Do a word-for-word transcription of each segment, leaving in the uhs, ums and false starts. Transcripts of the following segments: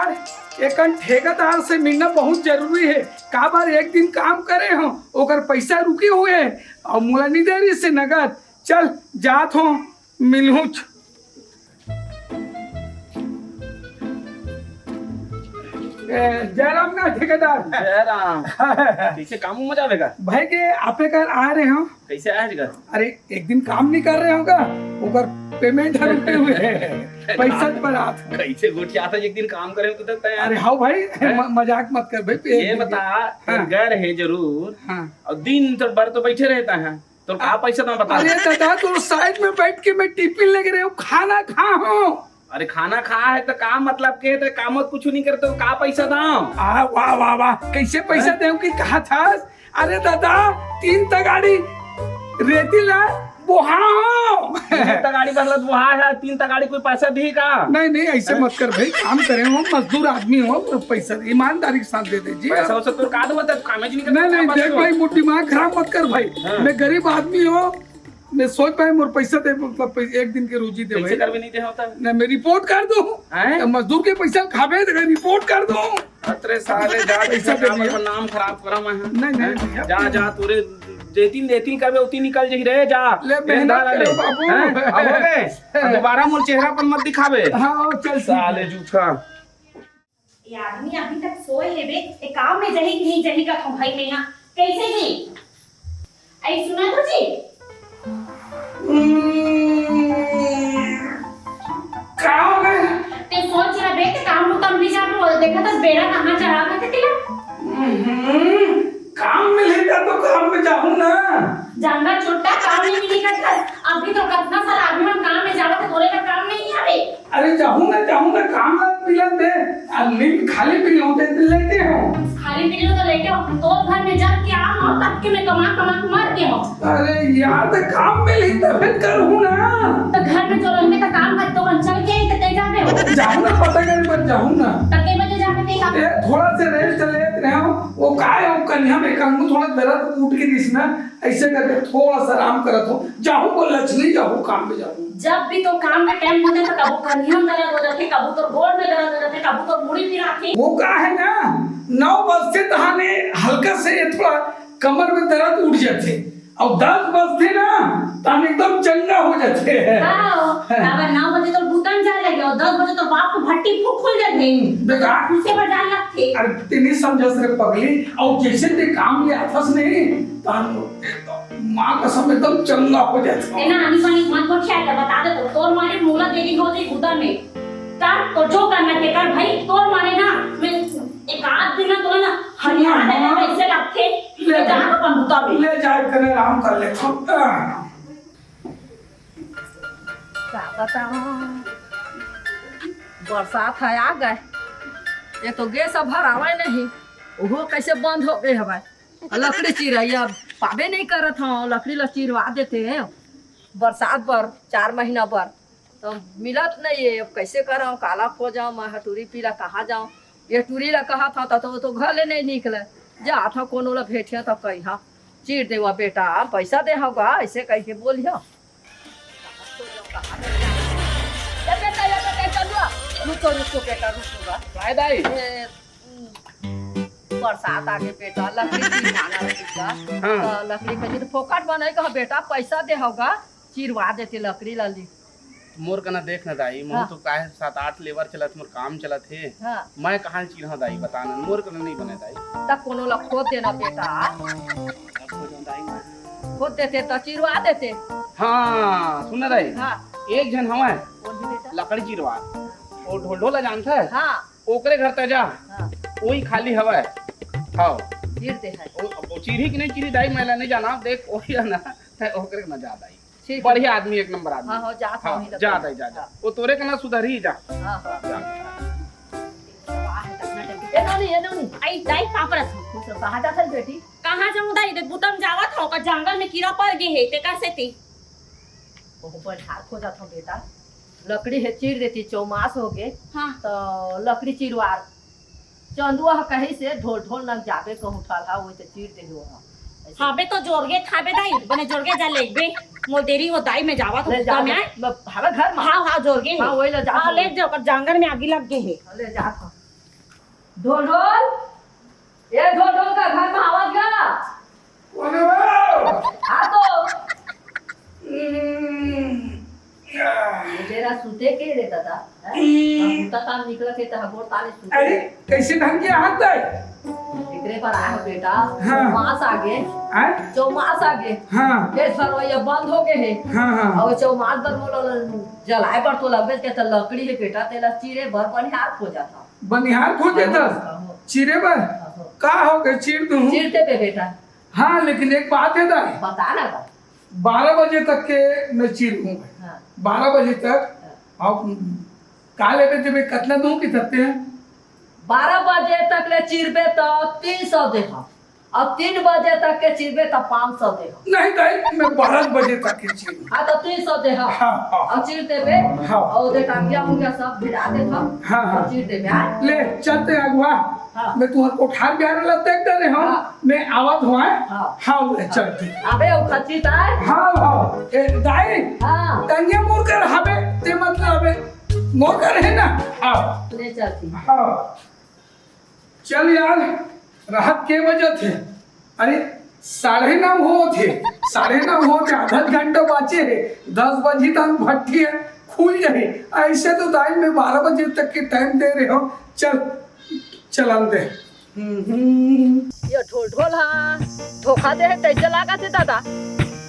यार, एकन ठेकेदार से मिलना बहुत जरूरी हे। काबर एक दिन काम करे हों, ओकर पैसा रुके हुए हे अउ मोला नइ दे रिहिसे नगद। चल, जात हों, मिलहूँच। ए, जय राम का ठेकेदार। जय राम। कइसे काम मजा आवेगा? भाई के आपे कर आ रहे हों। कइसे आए गा? अरे, एक दिन काम नइ कर रहे हों का, ओकर payment ह रुके हुए हे। पैसा बर आत। कइसे गोठियात हे, एक दिन काम करे हों तो तैयार। अरे हाँ भाई, हैं? म-, मजाक मत कर भाई। ये बता, हाँ। घर हे जरूर। हाँ। अउ दिन तो भर तो बइठे रहता हे, तो का पैसा तो बता। अरे दादा, तो side में बइठ के मैं टिफिन लेके रहे हों, खाना खाहूँ। अरे खाना खाए हे त का मतलब के, त काम कुछ नइ करते हो, का पैसा दाव? आ, वाह, वाह, वाह, कइसे पैसा देव कि कहा था? अरे दादा, तीन तगाड़ी रेती ला बोहा हों। तीन तगाड़ी मतलब बोहा हे, तीन तगाड़ी कोई पैसा दिही का? नहीं, नहीं, अइसे मत कर भाई, काम करे हों, मजदूर आदमी हों, तो पैसा ईमानदारी के साथ दे दे जी। पैसा वैसा तोर का दूँ, मतलब कामे ज नइ करते, नहीं, नहीं, देख भाई, मोर दिमाग खराब मत कर भाई, हाँ। मैं गरीब आदमी हों, मैं सोच पाए मोर पैसा दे, मतलब, पैसा, एक दिन के रोजी दे कइसे भाई। करबे नइ दे होता? नहीं, मैं रिपोर्ट कर दूँ। हैं? मजदूर के पैसा खाबे त रिपोर्ट कर दूँ। अतरे साले, जा पैसा दे दिया। नाम खराब करा मैं। नहीं, नहीं, नहीं। जा, जा, तोरे जेतिन, जेतिन करबे, उतिन निकल जाही रे, जा। ले, मेहनत करो बाबू। हैं? अब हो गे? अब दोबारा मोर चेहरा पर मत दिखाबे। हाँ, चल, ठीक हे। साले जूठा। ये आदमी अभी तक सोए हे बे, ये काम में जाही कि नइ जाही का भाई में यहाँ, कइसे जी? अई सुना तो जी। हम्म, का हो गे? ते सोच रहा बे, ते काम उतम नइ जाबे, बोल, देखा तो बेरा कहाँ चढ़ा गे तेला। हम्म, काम मिलही त तो काम में जाहूँ ना। जंगल छुट्टा, काम नइ मिलही का। अभी तो कतना सारा आदमी मन काम में जावत हे, तोरे का काम नइ हे बे। अरे जाहूँ ना, जाहूँ ना, काम ला मिला दे। आ, नींद खाली पीली हों ते लेटे हों। खाली पीली हों त लेटे हों। तोर घर में जब के आए हों, तब के मैं कमा कमा के मर गे हों। अरे यार, त काम मिलही तभे करहूँ ना। त घर में जो रहिबे त काम कर, तो चल के ही त ते जाबे हों। जाहूँ ना, पता करे बर जाहूँ ना। त के बजे जाबे ते का? ए, थोड़ा से रेस्ट लेत रहे हों। वो काय हे, वो कनिहा में कहूँ थोड़ा दरद उठ के दिस ना। अइसे करके थोड़ा सा आराम करत हों, जाहूँ वो लक्ष्मी, जाहूँ काम में जाहूँ। जब भी तो काम के टाइम होथे, त कभू कनिहा में दरद हो जाथे, कभू तोर गोड़ में दरद हो जाथे, कभू तोर मुड़ी पिराथे। वो का हे ना, नौ बजथे तहाने हल्का से ये थोड़ा कमर में दरद उठ जाथे, अउ दस बजथे ना, तहाने एकदम चंगा हो जाथे। हाँ, काबर नौ बजे तोर बुता म जाए लगे, अउ दस बजे तोर बाप के भट्टी फूट खुल जाथे। बेकार। उसे बजाए लगथे। अरे, ते नइ समझस रे पगली, अउ जइसे ते काम ले आथस नहीं, तहाने एकदम माँ कसम एकदम चंगा हो जाथस। ए ना, आनी बानी मत गोठिया कर, बता दे तो, तोर मारे मोला देरी हो जाही बुता में। कर तो जो करना हे कर भाई, तोर मारे ना, मैं एक आध दिन ना तोला ना हरियाणा में हाँ। कइसे लगथे, ले ले जा जा। अपन बुता में। ले जा, कने आराम कर ले। का बतावं, बरसात ह आ गे, ये तो गैस ह भरावय नहीं, ओहो कइसे बंद हो गे हवय। अउ लकड़ी चिरइया पाबे नहीं करत हंव, लकड़ी ल चिरवा देते बरसात बर, चार महीना बर, त मिलत नहीं हे। अब कइसे करंव, काला खोजंव, मैं ह टूरी पीला कहाँ जांव? ये टूरी ला कहत हंव, त तो, तो घर ले नहीं निकले। जात हंव कोनो ला भेंटिया त कहिहा, "चीर देवा बेटा, पैसा दे हव गा," अइसे कहिके बोलिहा। ए बेटा, ए बेटा, चल जा। रुको, रुको बेटा, रुको गा। काय दाई? ए, उम, बरसात आगे बेटा, लकड़ी चिरवाना रहिस गा। हाँ। त लकड़ी कहिथे त फोकट बनय कहा बेटा, पैसा दे हव गा, चिरवा देते लकड़ी ला ली। मोर कना देख न दाई, महूं हाँ। तो काहे सात आठ लेबर चलत, मोर काम चलत हे। हाँ। मैं कहाँ चिरहा दाई, बता न, मोर कना नहीं बने दाई। त कोनो ला खोद देना बेटा। अब खोद देते त चिरवा देते। हाँ, सुन न दाई। हाँ। एक झन हवय, कौन ही बेटा? लकड़ी चिरवा। वो ढोलढोल ला जानत है? हाँ। ओकरे घर त जा। हाँ। वही खाली हवय। हाँ। चिर दे है। वो, वो चिरही कि नहीं चिरही दाई, मैं ला नहीं जाना। देख, वही है ना, तै ओकरे कना जा दाई। ठीक है। बढ़िया आदमी, एक नंबर आदमी। हाँ, हाँ, जात हाँ, हूँ, जा दाई, जा, जा। हाँ। वो तोरे कना सुधरही, जा। हाँ, हाँ। जा। वाह, कितना टंकी। ए, नोनी, ए, नोनी। आई, दाई, पाँव परत हूँ। खुश रहो। कहाँ जात हस बेटी? कहाँ जाऊँ दाई, देख बुता म जावत हूँ, का जंगल में कीरा पर गे हे, तेकर सेती। ओहो, बनिहार खोजत हूँ बेटा। लकड़ी हे, चीर देती, चौमास हो गे। हाँ। त लकड़ी चिरवार। चंदुआ ह कहिस हे ढोलढोल लग जाबे कहूँ ठलहा, वही त चीर देही ओहा। अइसे। हाबे तो जोरगे खाबे दाई, बने जोरगे जा लेगबे। मोर देरी हो दाई, मैं जावत हूँ ले जा, बुता में। मैं, हवे घर में। हाँ, हाँ, जोरगे हे। हाँ, वही ले जा हाँ, तू। ले जा, ओकर जांगर में आगी लग गे हे। हाँ, ले जा तू। ढोल ढोल, ए ढोल ढोल का घर में आवाज गा। कोन हे वो? आ तो। हम्म, आ। ये तेरा सुते के रे दादा, हैं? हम्म। अब उतना काम निकलत हे त हमर ताले सुते। अरे, कैसे ढंग के हाथ है? एकरे पर आए हो बेटा, हाँ। चौमास आगे, हैं? चौमास आगे। हाँ। ये सरवैया बंद हो गए हे। हाँ, हाँ। और चौमास बर मोला ल-, जलाए बर तो लगबे के त लकड़ी हे बेटा, तेला चीरे बर बनिहार खोजत हंव। बनिहार खोजे हाँ, त हाँ। चीरे बर? हाँ, हाँ। का हो गए, चीर दूं? चीर देबे बेटा। हाँ, लेकिन एक बात हे दाई। बता ना बा। बारह बजे तक के मैं चीर हूँ। हाँ। बारह बजे तक। हाँ। अब का लेबे देबे, कतना दूं कि तत्ते हैं? बारह बजे तक ले चीरबे त तीन सौ देहा, अब तीन बजे तक के चीरबे त पाँच सौ देहा। नहीं दाई, मैं बारह बजे तक के चीर हूँ। हाँ, तो तीन सौ देहा। हाँ, हाँ। अब चीर देबे। हाँ। और दे टांगिया उंगिया सब भिड़ा देत हंव। हाँ, हाँ। चीर देबे, हाँ। ले, चलते अगुआ। हाँ। मैं तुम्हार कोठार बिहार ला देख डरे हंव। हाँ। मैं आवत हंव, हैं? हाँ। हाँ, ले, चल, ठीक। अबे, वो खच्ची तार। हाँ, हाँ। ए, दाई। हाँ। तनिया मोर कर हबे, ते मतलब अबे, मोर कर हे ना? हाँ। ले चलती। हाँ। चल यार, रात के बजत हे? अरे, साढ़े नौ होत हे, साढ़े नौ होत हे, आधा घंटा बाचे हे, दस बजी तक भट्ठी हे, खुल जाही। ऐसे तो दाई मैं बारह बजे तक के टाइम दे रहे हंव। चल, चलन दे। हम्म। ये ढोल ढोल हा धोखा दे हे, तैसे लागत हे दादा।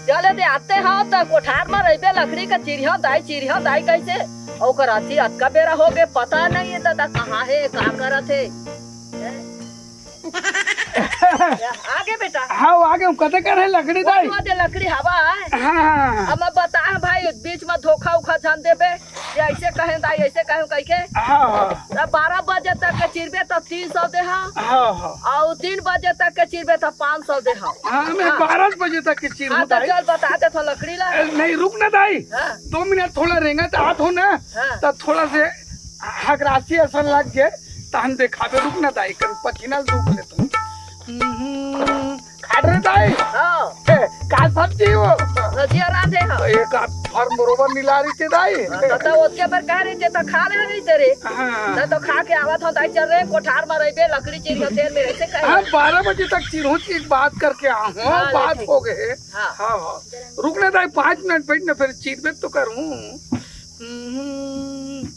चले दे आते हंव त कोठार म रहिबे, लकड़ी का चिरिया दाई, चिरिया दाई कैसे? ओकर अथी अतका बेरा हो गए, पता नहीं हे दादा कहाँ हे, का करत हे। आगे बेटा। हाँ, आगे हम कते कर हे लकड़ी दाई। वो दे लकड़ी हवा है। हाँ, हाँ, हाँ। अब मैं बता भाई, बीच में धोखा उखा झन देबे, ये ऐसे कहे दाई, ऐसे कहे कह के। हाँ, हाँ। तब बारह बजे तक के चिरबे त तीन सौ देहा। हाँ, हाँ। और तीन बजे तक के चिरबे त पाँच सौ देहा। हाँ, मैं हाँ। बारह बजे तक के चीर हाँ, हूँ तो दाई। चल बता दे तो लकड़ी ला। ए, नहीं, रुक ना दाई। हाँ। दो मिनट थोड़ा रेंगत आत हूँ ना, हाँ। तो थोड़ा से हगरासी असन लग गए, तहन देखाबे, रुक ना दाई, कर पसीना सूख लेत हूँ। हम्म, खाट रे दाई। हाँ। ए, का सब्जी हो? रजिया रांधे हो। एक आप फर बरोबर मिला रही थे दाई। हाँ, तो, तो ओतके पर कह रही थे, तो खा ले रही तेरे। हाँ। तो, तो खा के आवत हो दाई, चल रे, कोठार में रहिबे, लकड़ी चीर के तेल में रहिबे, कहे। हाँ, बारह बजे तक चिरहूँ, एक बात करके आ हूँ, हाँ, बात ठीक। हो गए। हाँ। हाँ, हाँ। रुक ना दाई, पाँच मिनट बैठ ना, फिर चीरबे तो करूँ। हम्म,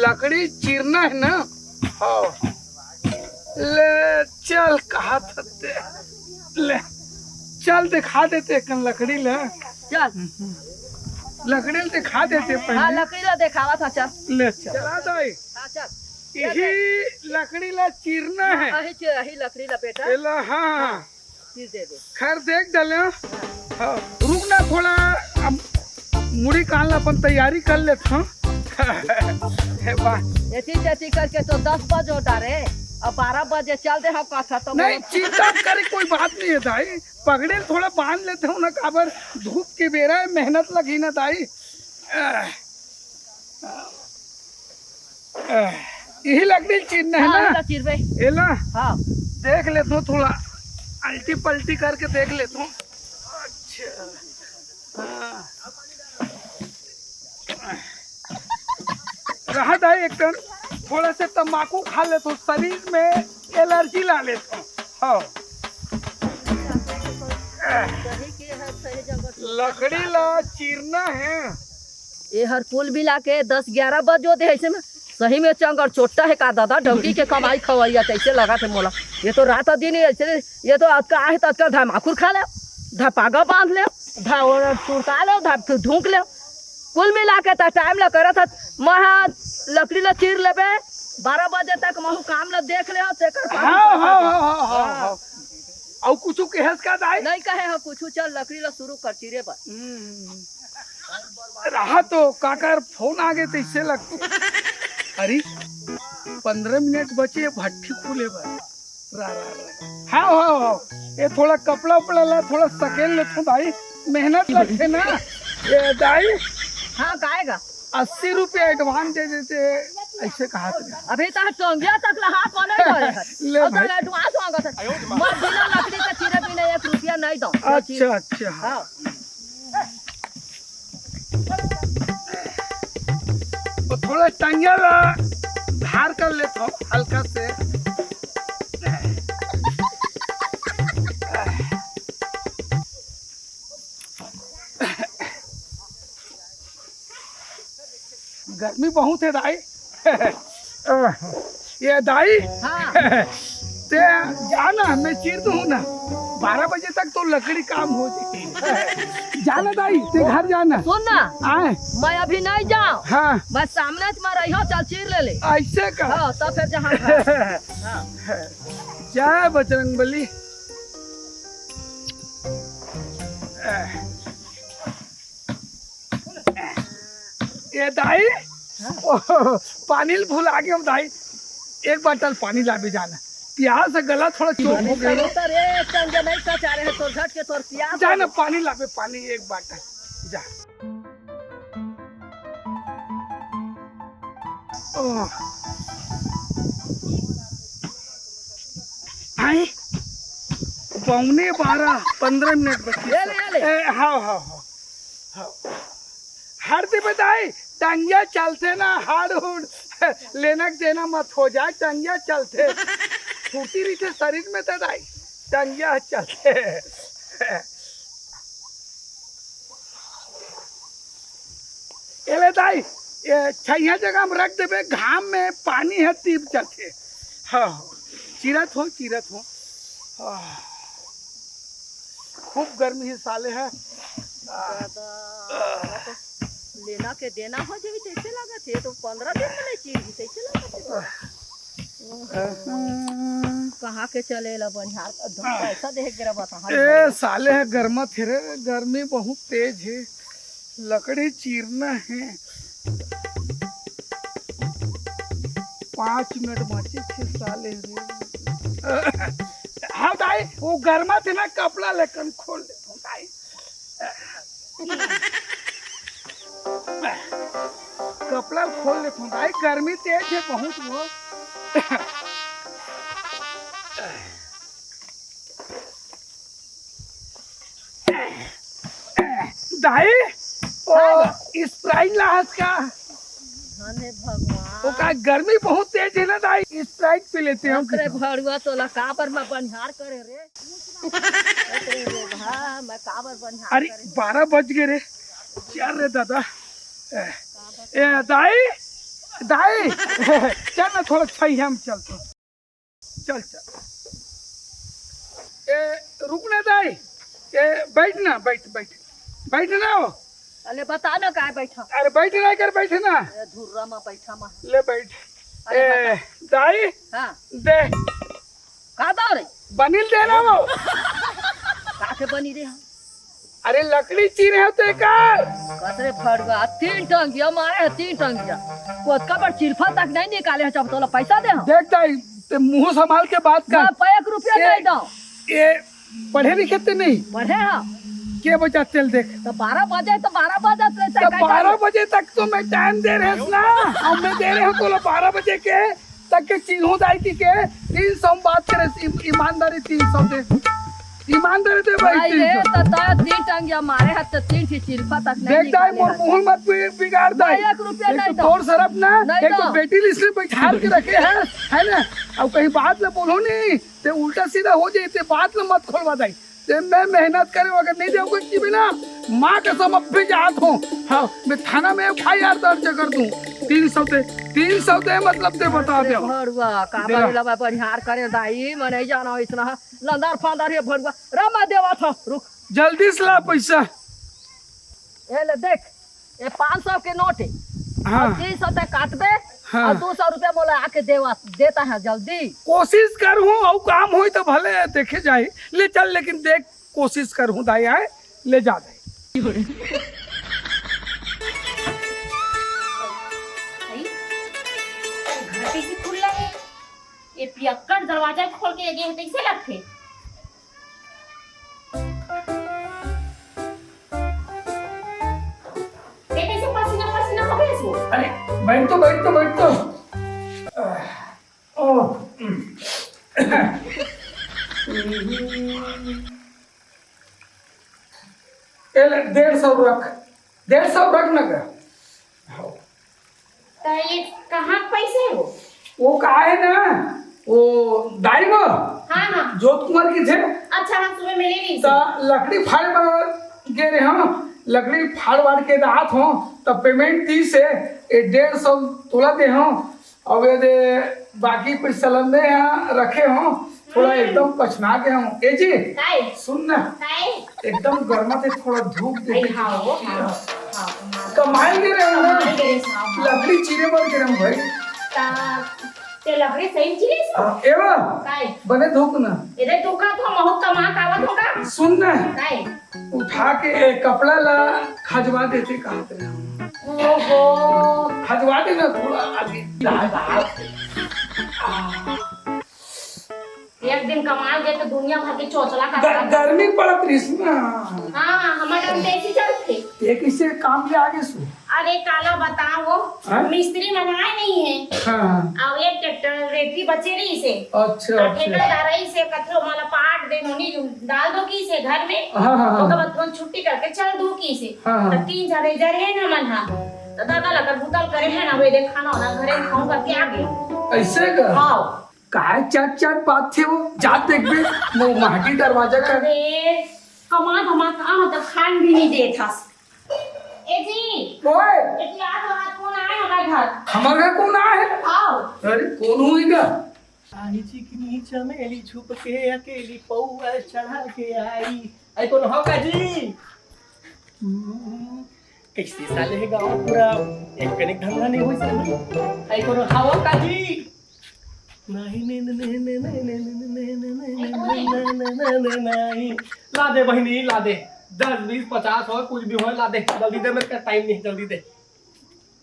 लकड़ी चीरना है ना? हाँ। ले चल, कहा था ते? ले चल, दिखा देते कन लकड़ी ले। चल। लकड़ी ले दिखा देते हाँ, पहले। लकड़ी ला देखावा था, चल। ले चल। चला दाई। हाँ, चल। यही लकड़ी ला चीरना है। हाँ, यही च-, यही लकड़ी ला बेटा। एला, हाँ। हाँ। चीर दे दे। खैर, देख डाले। हाँ, रुक ना थोड़ा, अब मुड़ी कान ला अपन तैयारी कर लेत हूँ। हे बा। एती तेती करके तो दस बजो डारे, अब बारह बजे चल दे हम कथा तो नहीं, बोलो। चिंता करे कोई बात नहीं है दाई, पगड़ी ल थोड़ा बांध लेते हूँ ना, काबर धूप के बेरा है, मेहनत लगी ना दाई। आह, आह, यही लकड़ी ल चीरना है हाँ, ना? एला चीरबे। एला? हाँ। देख लेत हूँ थोड़ा, अल्टी पल्टी करके देख लेत हूँ। अच्छा, हाँ। रहा दाई एक टन, थोड़ा से तंबाकू खा लेत हूँ, शरीर में एलर्जी ला लेत हूँ। हाँ। लकड़ी ला चीरना है। ए हर कुल मिला के दस ग्यारह बजो दे, ऐसे में सही में चंगर चोट्टा है का दादा, ढौकी के कमाई खवैया कैसे लगा थे मोला। ये तो रात दिन ही ऐसे, ये तो अतका आहे त अतका धमाकुर खा ले, धपागा बांध ले, धा-, सुरता ले, धा-, ढूंक ले। कुल मिला के त टाइम ला करत हत, महा लकड़ी ला चीर लेबे, बारह बजे तक महू काम ला देख ले, तेकर बाद हाँ, हाँ, हाँ, हाँ, हाँ, हाँ। हाँ। अउ कुछु कहेस का दाई? नहीं कहे हो कुछु, चल लकड़ी ला शुरू कर चीरे बर। हम्म। रहा तो काकर फोन आ गए तैसे लगते। अरे, पंद्रह मिनट बचे भट्ठी खुले बर। रा, रा, रा। हाँ, हाँ, हाँ। ये थोड़ा कपड़ा उपड़ा ला, थोड़ा सकेल लेथो दाई, मेहनत लगथे ना। ये दाई। हाँ, काएगा? अस्सी रुपया एडवांस दे देते, ऐसे कहा था। अभी तो टोंगिया तक ला हाथ वाला ही करे है। ले अब भाई। तो एडवांस मांगत है। मैं बिना लकड़ी के चीरे बिना एक रुपया नहीं दूं। अच्छा, अच्छा। हाँ। तो थोड़ा टंगिया ला धार कर लेथो हल्का से। बहुत है दाई। ये दाई, हाँ। ते जा ना, मैं चीर दूँ ना, बारह बजे तक तो लकड़ी काम हो जाए। जा ना दाई, ते घर जा ना। सुन ना, आए। मैं अभी नहीं जाऊँ। हाँ। बस सामने से मैं रही हूँ, चल चीर ले ले। ऐसे का? हाँ, तो फिर जहाँ घर। हाँ। जय बजरंग बली। ए दाई, ओ, पानी ल भुला गेंव दाई, एक बाटल पानी लाबे जा ना, पियास से गला थोड़ा चोक हो गया। अरे तो रे, संगे नहीं कचा रहे, तोर झट के तोर पियास जा ना, पानी लाबे, पानी एक बाटल, जा। ओ। आई? पौने बारह, पंद्रह मिनट बची। ये ले, ये ले। ए, हाँ, हाँ, हाँ। हाँ। हर दे बताई, टंगिया चलथे ना, हाड़ हुड़ लेना के देना मत हो जाए, टंगिया चलथे। फुर्ती रहिथे शरीर में तो दाई, टंगिया चलथे। एले दाई, ये छइहां जगह में रख देबे, घाम में पानी ह तीप जाथे। हाँ, चीरत हो, चीरत हो। आह, खूब गर्मी हे साले ह। दादा, लेना के देना हो जाई, तइसे लागत हे, तो पंद्रह दिन में नहीं चीर, तइसे लागत हे। कहाँ के चले ला बनिहार, पैसा देख के रहा, कहाँ ए, साले ह गरमा थे रे, गर्मी बहुत तेज हे, लकड़ी चीरना हे। पाँच मिनट बाँचे थे साले रे। हाँ दाई, वो गरमा थे ना, कपड़ा लेकन खोल दे दाई। कपड़ा खोल लेथों दाई, गर्मी तेज हे बहुत वो। दाई, ओ, हाँ। Sprite लाहस का? धन हे भगवान। ओका गर्मी बहुत तेज हे ना दाई, Sprite पी लेते हैं। अरे भड़ुआ, तोला काबर मैं बनिहार करे रे? अरे रे भा, मैं काबर बनिहार अरे, करे? बारह बज गए रे। चल रे दादा। ए, ए, दाई, दाई, चल ना, थोड़ा छइहां में चलते हैं। चल, चल। ए, रुक ना दाई। ए, बैठ ना, बैठ, बैठ। बैठ ना हो। अरे बता ना, काय बैठा? अरे बैठ ना, कर बैठ ना। ए, धुर्रा मा बैठा मा। ले बैठ। अरे ए, बता। दाई, हाँ। दे। का दो रे? बनिल देना वो। का के बनी रे हम? अरे लकड़ी चीरे हो तो एकर। कस रे भड़ुआ, तीन टंगिया मारे है, तीन टंगिया। कोतका पर चिरफा तक नहीं निकाले है, जब तोला पैसा दे हम। देख दाई, ते मुंह संभाल के बात कर। मैं पे एक रुपया ए, नहीं दो। ए, पढ़े लिखे ते नहीं? पढ़े हाँ। के बजा तेल देख। तो बारह बजे, तो बारह बजे तो तो बारह बजे तक तो मैं टाइम दे रहे हूँ ना, अब मैं दे रहे हूँ तोला बारह बजे के। तक के चिन्हू दाई की के तीन सौ में बात करे, ईम-, ईमानदारी तीन सौ दे। ईमानदारी दे भाई, भाई तीन सौ। रे, त, त तीन टंगिया मारे हाथ त तीन ठी चिरफा तक नहीं देख दाई, निकाले मोर हाथ। मुंह मत बि-, बिगाड़ दाई। भाई, एक रुपया एक नहीं तो दो। तोर सरफ ना, नहीं एक तो दो। बेटी ल इसने बैठार के रखे है, है ना? अब कहीं बात ना बोलो नहीं, ते उल्टा सीधा हो जाए, ते बात ना मत खोलवा दाई। ते मैं मेहनत करे अगर नहीं देवो कि बिना माँ कसम अब भी जात हूँ। हाँ, मैं थाना में एफ आई आर दर्ज कर दूँ। तीन सौ ते, तीन सौ ते मतलब ते बता अरे दे। भड़ुआ, का दे रहा। बारी लबा बनिहार करे दाई, मैं नहीं जाना इतना लंदर फांदर हे भड़ुआ। रमा देवा था, रुक। जल्दी से ला पैसा। ए ले देख, ये पाँच सौ के नोट है। हाँ। और तीन सौ तक काटबे, हाँ। और दो सौ रुपया मोला आके देवा, देता है जल्दी। कोशिश कर हूँ, और काम होई तो भले देखे जाए। ले चल, लेकिन देख, कोशिश कर हूँ दाई, आए, ले जा दाई। भाई, घर कैसे खुला है? ये पियक्कड़ दरवाजा खोल के ये गे है, कैसे लगथे? ए, कैसे पसीना पसीना हो गया इसको? अरे, बैठ तो, बैठ तो, बैठ तो। ओ, ए ले, डेढ़ सौ रख, डेढ़ सौ रख ना कर। त ये कहाँ के पैसे हो? वो का है ना, वो दाई वो हाँ, हाँ। जोत कुमार की थे। अच्छा, हाँ, सुबह मिले नहीं। त लकड़ी फाड़े बर गे रहे हम, लकड़ी फाड़ वाड़ के दात हो, तब पेमेंट दी से ए डेढ़ सौ तोला दे हो। अब ये दे बाकी पैसा लंदे यहाँ रखे हो, थोड़ा हम्म। एकदम पछना गया हूँ। ए जी, काय? सुन ना, काय? एकदम गर्मा थे, थोड़ा धूप दे आई दे। हाँ, वो, हाँ, हाँ, हाँ। कमाई दे रहे हो ना? कमाई दे रहे हो, हाँ, हाँ। लकड़ी चीरे बर के रहे हो भाई। ता, ते लकड़ी सही चीरे सो? हाँ, एवा? काय? बने धूप ना। इधर धूप का तो महू कमा कावत होगा। सुन ना। काय? उठा के ए, कपड़ा ला खजवा देते कहत रहे हम। ओहो। खजवा देना थोड़ा आगे। दाल, दाल। एक दिन कमाल गए तो दुनिया भर के चोचला का ग-, गर्मी पड़त रहिस ना। हाँ, हमारे हम देसी चलते। ये कैसे काम के आगे सु? अरे काला बताओ, हाँ? मिस्त्री मंगाए नहीं है। हाँ, हाँ। और एक ट्रैक्टर रेती बचे रही से। अच्छा, और अच्छा। ठेकेदार रही से कथरो माला पाट दे नोनी डाल दो की से घर में। हाँ, हाँ, हाँ। तो कब तुरंत छुट्टी करके चल दू की से। हाँ, हाँ। तो तीन चार हजार है ना मन हा। तो दादा लकर बुतल करे है ना, वे दे खाना वाला घरे में खाऊं करके आ गए। ऐसे का? हाँ। काय चाट चाट बात थे वो? जा देखबे, वो माटी दरवाजा का। अरे, कमा धमा का मतलब खान भी नहीं दे था। ए जी, ओए! एक याद रहा, कौन आए हमारे घर? हमारे घर कौन आए? आओ। अरे, कौन होएगा? आई चिकनी चमेली छुप के अकेली पौआ चढ़ा के आई। आई कौन हो का जी? हम्म, कैसे साले है गाँव पूरा एक कनेक धंधा नहीं होई साले। आई कौन हो का जी? नहीं, नहीं, नहीं, नहीं, नहीं, नहीं, नहीं, नहीं, नहीं, नहीं, नहीं, नहीं, नहीं, नहीं, नहीं, नहीं। ला दे बहिनी, ला दे। दस, बीस, पचास हो, कुछ भी हो, ला दे। जल्दी दे, मेरे का टाइम नहीं, जल्दी दे।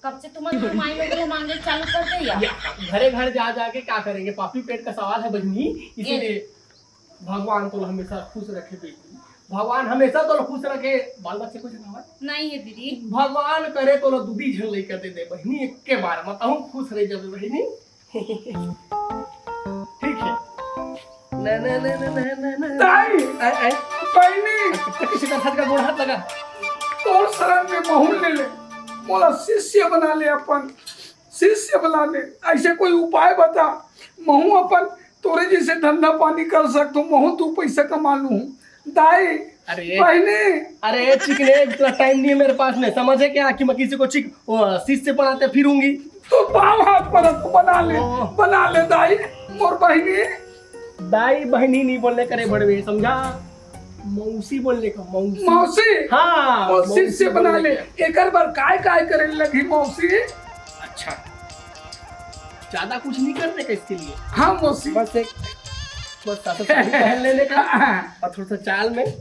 कब से तुम लोग माई लोग मांगे चालू कर दे या? या, घरे घर जा जाके क्या करेंगे? पापी पेट का सवाल है बहिनी, इसीलिए ये भगवान तो हमेशा खुश रखे बेटी। भगवान हमेशा तो खुश रखे। बाल बच्चे कुछ ना हो? नहीं है दीदी। भगवान करे तो दूधी झन लइका दे दे बहिनी, एक के बार में तहूँ खुश रह जाबे बहिनी। ठीक है। ना, ना, ना। ताई! आए, आए। बहिनी! किसी का हाथ का गोड़ हाथ लगा। तोर शरण में महूँ ले ले, मोला शिष्य बना ले अपन, शिष्य बना ले। ऐसे कोई उपाय बता, महूँ अपन तोरे जैसे धंधा पानी कर सकत हूँ, महूँ दू पैसा कमा लूँ। दाई, अरे, बहिनी। अरे चिकने, इतना टाइम नहीं है मेरे पास में, समझे क्या कि मैं किसी को चिक-, वो, शिष्य बनाते फिरूंगी। तो पाँव हाथ पर रख, बना ले, ओ। बना ले दाई, मोर बहिनी। दाई बहिनी नहीं बोलने करे बड़वे, समझा? मौसी बोलने का, मौसी। मौसी? हाँ, मौसी मौसी से बना बोलने ले। का। एकर बर काय काय करे लगही मौसी? अच्छा, ज्यादा कुछ नहीं करने का इसके लिए। हाँ मौसी। बस एक, बस सादा साड़ी पहन लेने का हाँ। और थोड़ा सा चाल में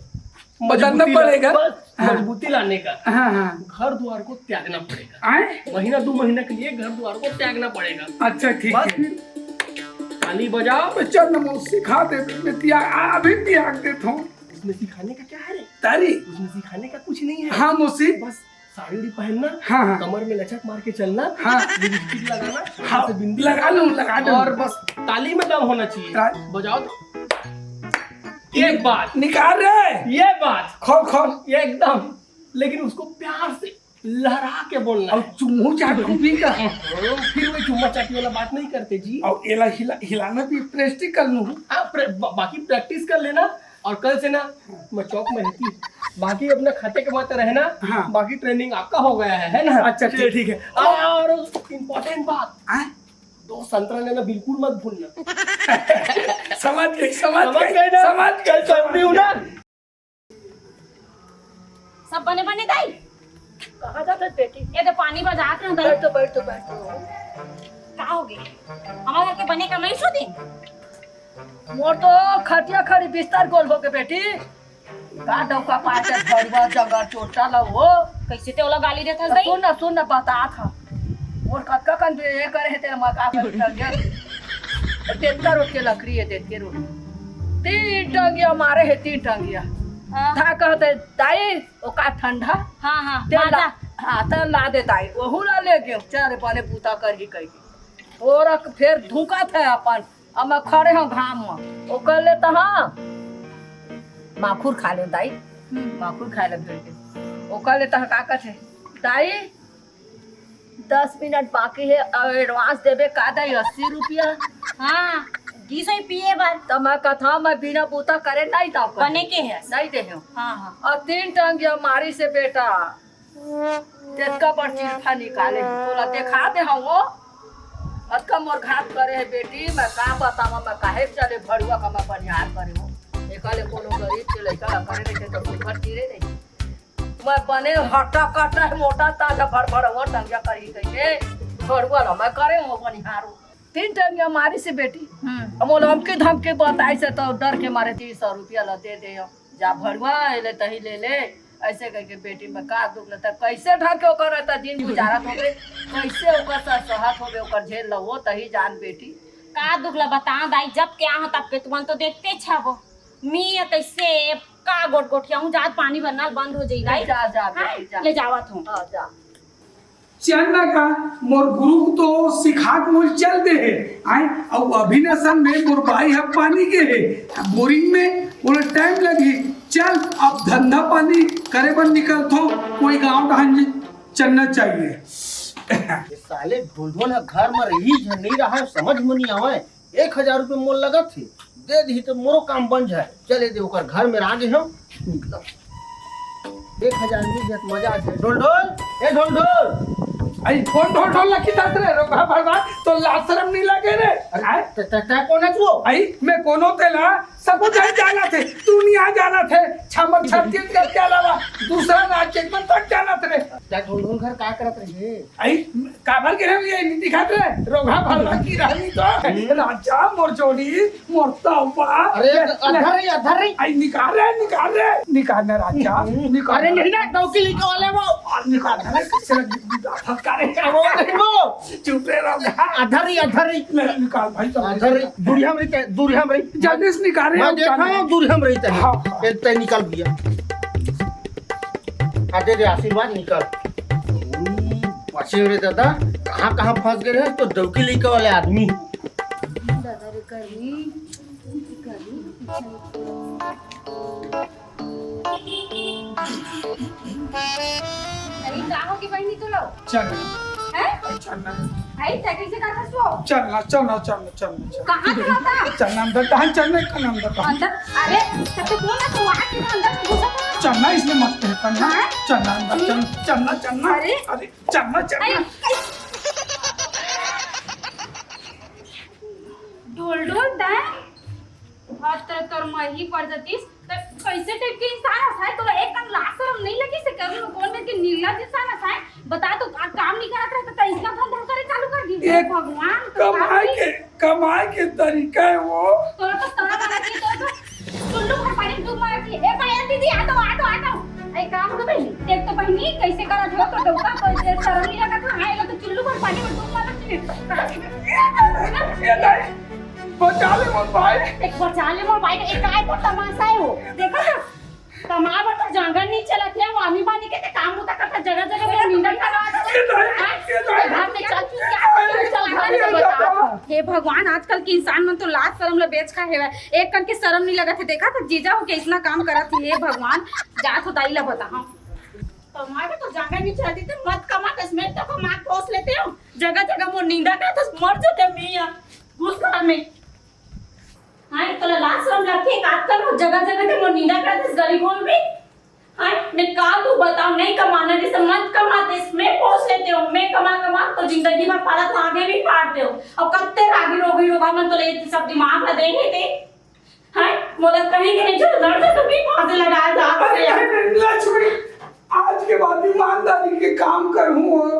बदलना मजबूती ला-, पड़ेगा। बस हाँ। मजबूती लाने का। हाँ, हाँ। घर द्वार को त्यागना पड़ेगा। आए? महीना दो महीना के लिए घर द्वार को त्यागना पड़ेगा। अच्छा, ठीक बस है। फिर ताली बजाओ। तो चल ना मौसी, सिखा दे, मैं त्याग, आ, अभी त्याग देता हूँ। उसमें सिखाने का क्या है रे? तारी? उसमें सिखाने का कुछ नहीं है। हाँ मौसी। बस साड़ी उड़ी पहनना, हाँ, हाँ। कमर में लचक मार के चलना, हाँ। लिपस्टिक लगाना, हाँ, ऊपर से बिंदी लगा लूं, लगा लूं। और बस ताली में दम होना चाहिए। ताली। बजाओ तो। ये बात। निकाल रे। ये बात। खोल, खोल। ये एकदम। लेकिन उसको प्यार से लहरा के बोलना और है। चुम्मू चाटू भी का। फिर वो चुम्मा चाटी वाला बात नहीं करते जी। और एला हिला-, हिलाना भी प्रेस्टिक कर लूं। हाँ, प्रे-, बा-, बाकी प्रैक्टिस कर लेना। और कल से ना मैं चौक में रहती, बाकी अपना खाते कमाते रहना। हाँ। बाकी ट्रेनिंग आपका हो गया है, है ना? अच्छा, चलिए, ठीक। ठीक है। और इंपॉर्टेंट बात, हाँ? दो संतरा लेना बिल्कुल मत भूलना। समझ गई, समझ समझ गई, गए ना? समझ गई, कल समझ गई। ना? सब बने बने दाई? कहाँ जात हस बेटी? ये तो पानी बजात रहे दाई। बैठ तो, बैठ तो, बैठ तो। का हो गई? हमारे घर के बने कमाई सो दिन? मोर तो खटिया खड़ी बिस्तर गोल हो के बेटी। का डौका पाए के झड़ुआ जंगल चोटा ला हो। कैसे ते ओला गाली देत हस दाई? सुन ना, सुन ना, बतात हँव। मोर कतका कन बे-, ये करे हे तेला, मैं का करूँ, टंगिया। तेतका रोट के लकड़ी हे, तेतके रोट। तीन टंगिया मारे हे, तीन टंगिया। हाँ। था कहते, "दाई, ओ का ठंडा?" हाँ, हाँ, तेल ला, माजा। हाँ, तेल ला दे दाई। ओहू ला ले गेंव, चल रे, बने बूता करही कहिके। ओरा फेर धुकत हे अपन। अब मैं खड़े हँव घाम म। ओकर ले तहाँ माखुर खा ले दाई। हम्म। माखुर खाए ला भेज दे। ओकर ले तहाँ का कथे, "दाई, दस मिनट बाकी हे अउ एडवांस देबे का दाई, अस्सी रुपया?" हाँ। ई सही पिए बर। त मैं कथा, मैं बिना बूता करे नहीं दाव कर बने के है। नहीं दे हूँ। हाँ, हाँ। और तीन टंग ये मारी से बेटा, तेतका बड़ चिरफा निकाले हे, तोला देखा दे हूँ वो। अतका मोर घात करे हे बेटी, मैं का बतावा, मैं काहे चले भड़ुआ का मैं बनिहार करे हूँ। एकले कोनो गरीब के लइका ला करे रहिते तो सुघर चिरे रहिते। मैं बने हट्टा कट्टा है, मोटा ताजा भड़ भड़वा टंगिया करी कहिके, भड़ुआ ला मैं करे हूँ बनिहार हूँ। तीन टंगिया मारी से बेटी। हम्म। अब मोला धमकी धमकी बताई से तो डर के मारे तीन सौ रुपया ला दे दे, जा भड़ुआ एले तही ले ले, ऐसे कहिके बेटी में का दुख लगता, कैसे ढंग के ओकर रहता दिन गुजारत होबे, कैसे ओकर सह-, सहत होबे, ओकर झेल ला वो तही जान बेटी। का दुख ला बताओ दाई, जब के आहो तब के तुमन तो देखते छबो, मी या कैसे का गोट गोठिया हूँ, जात पानी भरना बंद हो जाई दाई। जा, जा, हाँ, बेटी, जा। ले जावत हूँ। हाँ, जा। चल ना का, मोर गुरु तो सिखात मोल चल दे हे, आय, अउ अभिनसन में मोर बाई ह पानी गे हे, बोरिंग में मोला टाइम लगही। चल, अब धंधा पानी करे बर निकलथो, कोई गांव डहन चलना चाहिए। ये साले ढोलढोल ह घर में रही झन नहीं रहा, समझ में नहीं आवे। एक हजार रुपये मोल लगत हे, दे दी तो मोरो काम बन जाए। चले दे ओकर घर में आगे हम निकलब। एक हजार मिल जाए तो मजा आ जाए। ढोलढोल, ए ढोलढोल। आई कौन ढोलढोल लकी दस रे, रोगा भरवा, तो लाज शरम नहीं लगे रे। अरे, आय? त-, त-, त-, कौन है तू? आई, मैं कोनो तेला, सब कुछ आई जाना थे, दुनिया जाना थे, छमर छत्तीसगढ़ के अलावा दूसरा राज्य में तक जाना थे। त-, ढोलढोल घर का करत रहे? आई, काबर के हम ये नहीं दिखाते? रोगा भरवा की रहनी तो। हम्म। राजा मोर जोड़ी, मोर तौबा। अरे, ये अधर रही, अधर रही। आई, निकाल रे, निकाल रे। निकाल ना राजा, हम्म। निकाल। अरे, नहीं ना, डौकी लेके वाले वो। आ, निकाल ना, किसी ने फटकारे। वो नहीं वो। चुप रे रोगा। अधर रही, अधर रही। ले, निकाल भाई, चल। अधर रही। दूरिया में रही, दूरिया में रही। जल्दी से निकाल रे, मैं हम देखा जाने। हूँ, दूरिया में रही। हाँ। ए, तय निकाल भैया। आ, दे दे, आशीर्वाद निकल। उई, बचे रे दादा, कहाँ, कहाँ फंस गए रहे तो डौकी लेके वाले आदमी। दादा रे, गर्मी, गर्मी, पीछे निकल। अरे, का हो गई बहनी तू लोग? चल। हैं? चल ना। आई, साइकिल से कहाँ फंसो? चल ना, चल ना, चल ना, चल ना, चल। कहाँ चला था? चल ना, अंदर कहाँ चलने का ना, अंदर कहाँ? अंदर? अरे, तब तो बोल ना, तू आके ना अंदर घुसा था। चल ना, इसमें मत कह, चल ना। हाँ? चल ना, अंदर चल, हम्म। चल ना, चल ना। अरे। अरे, चल ना, चल ना। अरे, अरे। ढोल ढोल तैं? हाथ तर तोर मही पड़ जतिस। त कैसे टाइप के इंसान हस? तोला एक कन लाज शरम नहीं लगी से कभी वो कौन मेरे के निर्लज इंसान हस? बता तो, का काम नहीं करत रहे त इसका धंधा करे चालू कर दी। ये भगवान, तो कमाए के, कमाए के तरीका है वो। तोला तो सारा मारा की, तोला तो चुल्लू भर पानी में डूब मारा की। ए पायल दीदी, आ तो, आ तो, आ तो। ए काम तो बहनी, देख तो बहनी, कैसे करत हो तो डौका, तो ये शरम नहीं लगत है। हाँ, ये तो चुल्लू भर पानी में डूब मारा की। ये नहीं, बचा ले मोर भाई। एक बचा ले मोर भाई, एक काय को तमाशा है वो। देखा ना? कमाए बर तो जांगर नहीं चलत है, वो आमी बानी के ते काम बुता करता, जगह जगह में निंदा करवा दे। ये नहीं, हाँ? ये नहीं। घर में चल, चल, चल, चल, घर में ये बता। नहीं। हे भगवान, आजकल के इंसान मन तो लाज शरम ला बेच खा हेवय। एक कन के शरम नहीं लगत है। देखा था जीजा हो के इतना काम करत है। हे भगवान, जा तो दाई ला बता। हाँ। कमाए बर तो जांगर नहीं चलत है, मत कमा, दस मिनट तो कमा, पोस लेते हो। जगह जगह मोर निंदा करता, मर जाते मियाँ। घुस घर में। हाँ, तोला लाज शरम लगथे, एक आजकल वो जगह जगह ते मोर निंदा करत हस, गली खोल भी। हाँ, मैं का तू बताओ, नहीं कमाना, जैसे मत कमा, देश में पोस लेते हो, मैं कमा कमा तो जिंदगी भर पालत आगे भी पाड़ते हो। अब कत्ते रागी रोगी रोगा मन तो ले सब दिमाग ना देंगे थे। हाँ, मोला कहीं के नहीं जो लड़ तो भी फांसी लगा जा। अरे, अरे, अरे, लक्ष्मी, आज के बाद ईमानदारी के काम करूँ।